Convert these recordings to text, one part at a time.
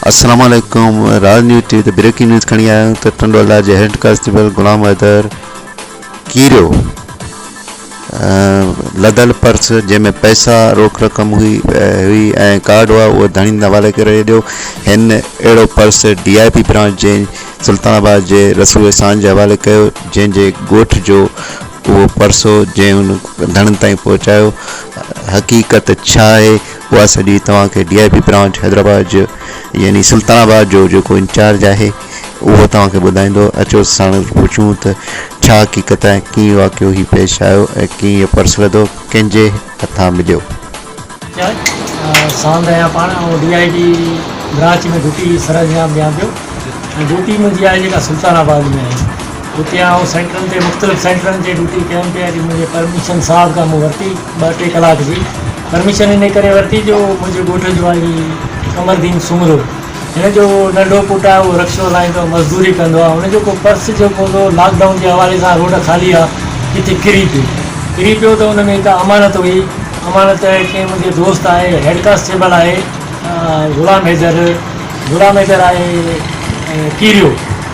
السلام عليڪم راز نيوز ٽي وي تي بريڪنگ نيوز کڻي آيا آهيون ته ٽنڊو الله جي هيڊ ڪانسٽيبل غلام حيدر ڪيريو لڌل پرس جنهن ۾ پئسا روڪ رقم هئي هئي ۽ ڪارڊ هئا اهو ڌڻين حوالي ڪري ڇڏيو هن اهڙو purse D I P branch جي سلطان آباد جي رسول احسان جي حوالي ڪيو جنهن جي ڳوٺ جو اهو پرس هو جنهن ان ڌڻين تائين پهچايو حقيقت ڇا آهي اها سڄي توهان کي D I P branch Hyderabad جو يعني سلطان آباد جو جيڪو انچارج آهي اهو توهان کي ٻڌائيندو اچو ساڻس پڇون ته ڇا حقيقت آهي ڪيئن واقعو هي پيش آيو ۽ ڪيئن هي پرس لڌو ڪنهن جي هٿان مليو. ساند آهيان پاڻ آئون D I P branch ۾ duty سرانجام ڏيان پيو ۽ ڊيوٽي منهنجي آهي جيڪا سلطان آباد ۾ آهي اتي آئون سينٽرن تي مختلف سينٽرن تي ڊيوٽي ڪيم پيا اڄ منهنجي پرميشن صاحب کان مون ورتي ٻه ٽي ڪلاڪ جي پرميشن ان ڪري ورتي جو منهنجي ڳوٺ جو آهي قمر دين سومرو هن جو ننڍو پٽ آهي اهو رڪشو هلائيندو آهي مزدوري ڪندو آهي هن جو ڪو پرس جيڪو هوندو لاڪ ڊائون جي حوالي سان روڊ خالي آهي ڪٿي ڪري پيو ڪري پيو ته ان ۾ هڪ امانت هئي امانت ڪنهن منهنجي دوست آهي هيڊ ڪانسٽيبل آهي غلام حيدر غلام حيدر آهي ڪيريو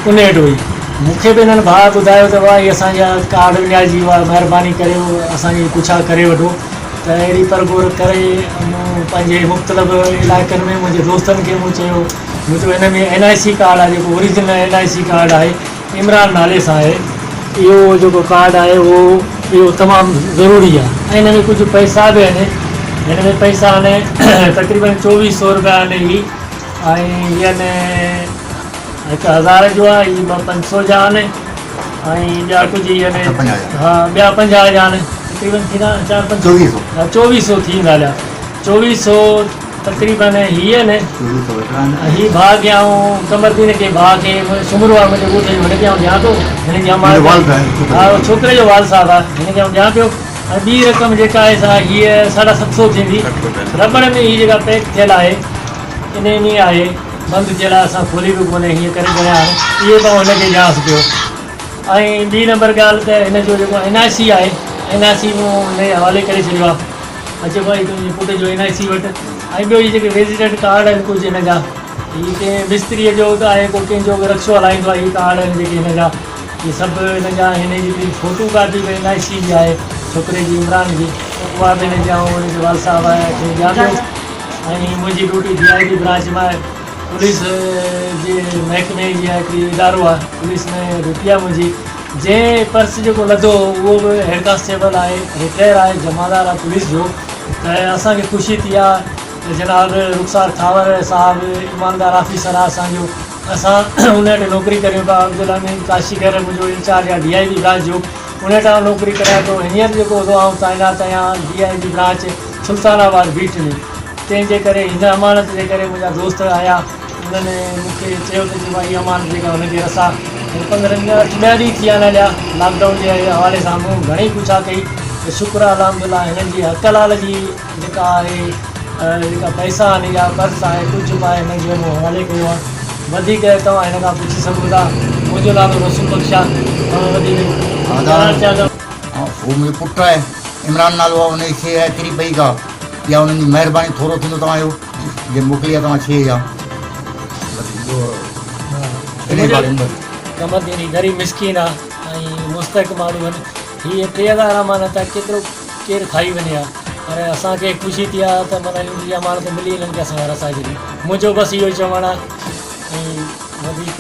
ان وٽ هئي مون کي به هنن ڀاء ٻڌايو ته بابا هي اسان جا ڪارڊ وڃائجي ويو آهي مهرباني ڪري اسان جي پڇا ڪري وٺو ته اهڙي پرگهور ڪري مون پنهنجي مختلف علائقن ۾ منهنجي دوستن کي مون چيو مون چيو هن ۾ اين آء سي ڪارڊ آهي جيڪو اوريجنل اين آء سي ڪارڊ آهي عمران نالي سان آهي اهو جيڪو ڪارڊ آهي اهو اهو تمام ضروري آهي ۽ هن ۾ ڪجهه پئسا به آهن هن ۾ پئسا آهن تقريبن چوويهه سو روپيا آهن هي ۽ هي آهن هڪ هزار جو آهي هي ٻه پنج سو جا آهن ۽ ٻيا ڪجهه هي آهن ها ٻيا پنجاهه جا آهن تقريبن ٿيندا چار پنج چوويهه سو ها چوويهه سو ٿيندا هليا چوويهه سو تقريبن هي آهن هي ڀاء کي آئون قمر دين کي ڀاء کي سومرو آهي منهنجي ڳوٺ جو هن کي آئون ڏيان ٿو هن جي امانت ها ڇوڪري جو والد صاحب آهي هن کي آئون ڏيان پيو ۽ ٻي رقم جيڪا آهي سا هيء ساڍا ست سو ٿيندي رٻڙ ۾ هي جيڪا پيڪ ٿيل آهي انهي ۾ آهي بند ٿيل آهي اسان کولي به ڪونهي هيئن ڪري ڳڻيا آهن اهي به آئون هن کي ڏيانس پيو ۽ ٻي نمبر ڳالهه ته هن جو جيڪو اين آء سي آهي اين آء سي مون هن جي حوالي ڪري ڇڏيو آهي اچي ڀائي تنهنجي پٽ جو اين آء سي وٺ ۽ ٻيو هي جيڪي وزيٽر ڪارڊ آهن ڪجهه هن جا هي ڪنهن مستريء جو ته آهي ڪو ڪنهن جو به رڪشو هلائيندو آهي هي ڪارڊ آهن جيڪي هن جا هي سڀ هن جا هن جي هڪڙي فوٽو ڪاپي به اين آء سي جي آهي ڇوڪري جي عمران جي اها به هن جي آئون هن جي والد صاحب کي ڏيان پيو ۽ منهنجي duty D I B branch ۾ آهي پوليس جي محڪمي جي هڪڙي ادارو آهي پوليس ۾ ڊيوٽي آهي منهنجي جنهن پرس جيڪو لڌو هو اهو به هيڊ ڪانسٽيبل آهي رٽائر آهي جمعدار آهي پوليس جو ته اسان کي خوشي ٿي آهي ته جناب رخسار خاور صاحب ايماندار آفيسر آهي اسان جو اسان ان وٽ نوڪري ڪريون پيا عبدالامين ڪاشيگر منهنجو انچارج آهي ڊي I B branch جو ان وٽ آئون نوڪري ڪريان ٿو هينئر جيڪو هو آئون تعينات آهيان D I B branch Sultanabad beat ۾ تنهن جي ڪري هن امانت جي ڪري منهنجا دوست آيا انهن مون کي چيو ته جي ڀائي امانت جيڪا هن کي رسا ۽ پندرهن ڏينهن اٺ ڏهه ڏينهن ٿي ويا آهن هليا لاڪ ڊائون جي حوالي سان مون گهڻي پڇا ڪئي ته شڪر آهي الحمدلله هنن جي حق حلال جي جيڪا آهي جيڪا پئسا آهن يا پرس آهي ڪجهه به آهي هنن جي مون حوالي ڪيو آهي وڌيڪ توهان هن کان پڇي سگهو ٿا منهنجو نالو رسول بخش آهي توهان وڌيڪ ڄاڻڻ چاهيو ته. هو منهنجو پٽ آهي عمران نالو آهي ان جي شيء آهي ڪري پئي ڪا اها انهن جي مهرباني ٿورو ٿيندو توهان جو جي موڪلي آهي توهان شيء اها بس انهي باري ۾ بس. قمر دين هي غريب مسڪين آ ۽ مستحق ماڻهو آهن هي 3000 امانت آ ڪيترو ڪير کائي وڃي ها پر اسان کي خوشي ٿي آ ته معنيٰ انهن جي امانت ملي انهن کي اسان رسائي ڇڏي منهنجو بس اهو ئي چوڻ آ ۽ وڌيڪ.